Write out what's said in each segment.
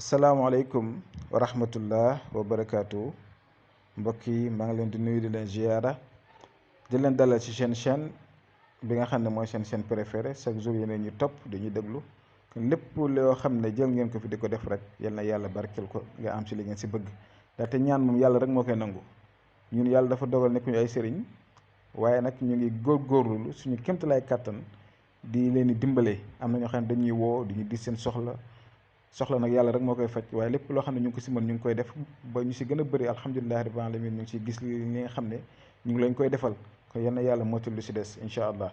Assalamualaikum warahmatullah wabarakatuh. Mbokk yi maa ngi leen di nuyu di leen ziyaara di leen dalal ci chaîne bi nga xam ne mooy seen chaîne préférée chaque jour yeneen ñu topp dañuy déglu kon lépp loo xam ne jël ngeen ko fi di ko def rek yal na yàlla barkeel ko nga am ci li ngeen si bëgg ndaxte ñaan moom yàlla rek moo koy nangu. Ñun yàlla dafa dogal nekkuñu ay sëriñ waaye nag ñu ngi góorgóorlu suñu kéemtalaay kàttan di leen di dimbale. am na ñoo xam ne dañuy woo di ñu di seen soxla nag yàlla rek moo koy faj waaye lépp loo xam ne ñu ngi ko si mën ñu ngi koy def ba ñu si gën a bëri alhamdulilahi rabbil alamin ñu ngi si gis li nga xam ne ñu ngi lañ koy defal kon yal na yàlla motul lu si des incha allah.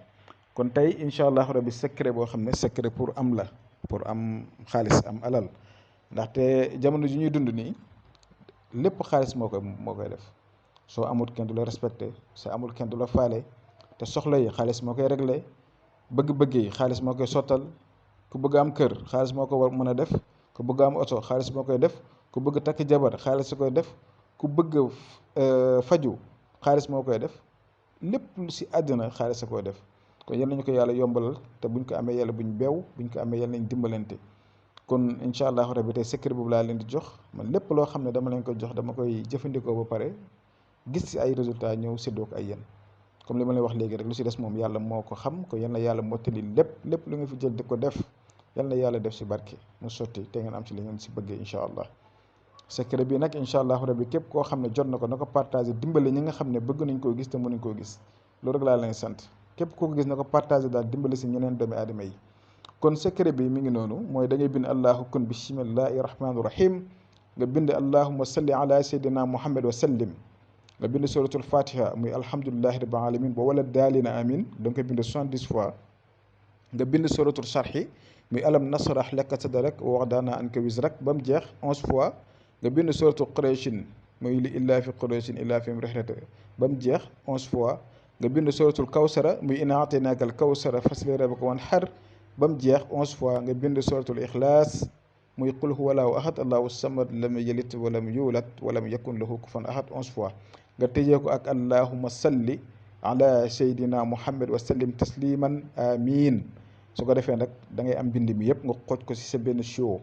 kon tey incha allah rabbi secret boo xam ne secret pour am la, pour am xaalis am alal ndaxte jamono ji ñuy dund nii lépp xaalis moo koy def. soo amul kenn du la respecté, soo amul kenn du la faale, te soxla yi xaalis moo koy réglé, bëgg-bëgg yi xaalis moo koy sottal. ku bëgg am kër xaalis moo ko war mën a def, ku bëgg am oto xaalis moo koy def, ku bëgg takk jabar xaalis koy def, ku bëgg faju xaalis moo koy def. lépp lu si àddina xaalis a koy def. kon yal nañu ko yàlla yombalal te buñ ko amee yàlla buñ beew, buñ ko amee yàlla nañ dimbalante. kon incha allahu rabbi tey secret boobu laa leen di jox. man lépp loo xam ne dama leen ko jox dama koy jëfandikoo ba pare gis si ay résultats ñëw séddoo ko ay yéen. comme li ma leen wax léegi rek lu si des moom yàlla moo ko xam ko yal na yàlla mottali lépp lu nga fi jël di ko def yal na yàlla def si barke mu sotti te ngeen am ci li ngeen si bëggee incha allah. secret bi nag incha allahu rabbi képp koo xam ne jot na ko na ko partagé dimbale ñi nga xam ne bëgg nañ koo gis te mënuñ koo gis loolu rek laa leen sant. képp koo ko gis na ko partagé daal dimbale si ñeneen doomi aadama yi. kon secret bi mi ngi noonu mooy da ngay bind allahu kun bismillahi rahmani rahim nga bind allahumma salli ala sayyidina muhammad wa sallim nga bind suratul fatiha muy alhamdulillahi rabbil alamin ba wala daalina amin da nga koy bind 70 fois. nga bind suratul sarxi muy alam nasrah laka sadrak wa wadana anka wizrak ba mu jeex 11 fois. nga bind suratul qurayshin muy li illaa fi qurayshin illaa fi rihlata ba mu jeex 11 fois. nga bind suratul kawsara muy inna ataynaaka al kawsara fasli rabbika wanhar ba mu jeex 11 fois. nga bind suratul ixlaas muy qul huwa allahu ahad allahu samad lam yalid walam yulad walam yakun lahu kufuwan ahad 11 fois. nga tëjee ko ak allahumma salli ala sayyidina muhammad wa sallim tasliman amin. su ko defee nag da ngay am mbind mi yëpp nga xooj ko si sa benn siwo.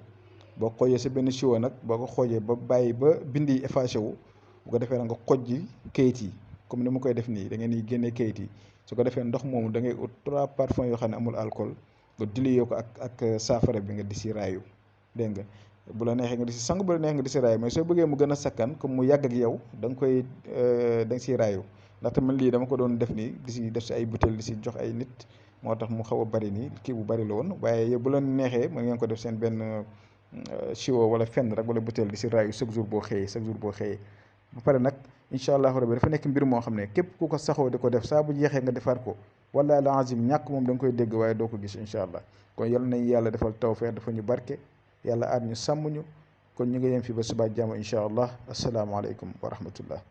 boo xoojee sa benn siwo nag boo ko xoojee ba bàyyi ba bind yi effacé wu bu ko defee nag nga xooj ji kayit yi comme ni ma koy def nii da ngeen di génnee kayit yi. su ko defee ndox moomu da ngay ut 3 parfums yoo xam ne amul alcool nga diliyee ko ak saafara bi nga di si raayu dégg nga. bu la neexee nga di si sang bu la neexee nga di si raayu mais soo bëggee mu gën a sakkan comme mu yàgg ak yow da nga siy raayu ndaxte man lii dama ko doon def nii di si def si ay butéel di si jox ay nit moo tax mu xaw a bari nii kii bu bari la woon waaye bu la neexee mën ngeen ko def seen benn siwo wala fenn rek wala butéel di si raayu chaque jour boo xëyee ba pare nag incha allahu rabbi dafa nekk mbir moo xam ne képp ku ko saxoo di ko def saa bu jeexee nga defaat ko wala al azim ñàkk moom da nga koy dégg waaye doo ko gis incha allah. kon yal nañ yàlla defal tawfeex dafa ñu barke yàlla aar ñu sàmm ñu kon ñu ngi yem fi ba suba jàmm incha allah asalaamaaleykum wa rahmatullah.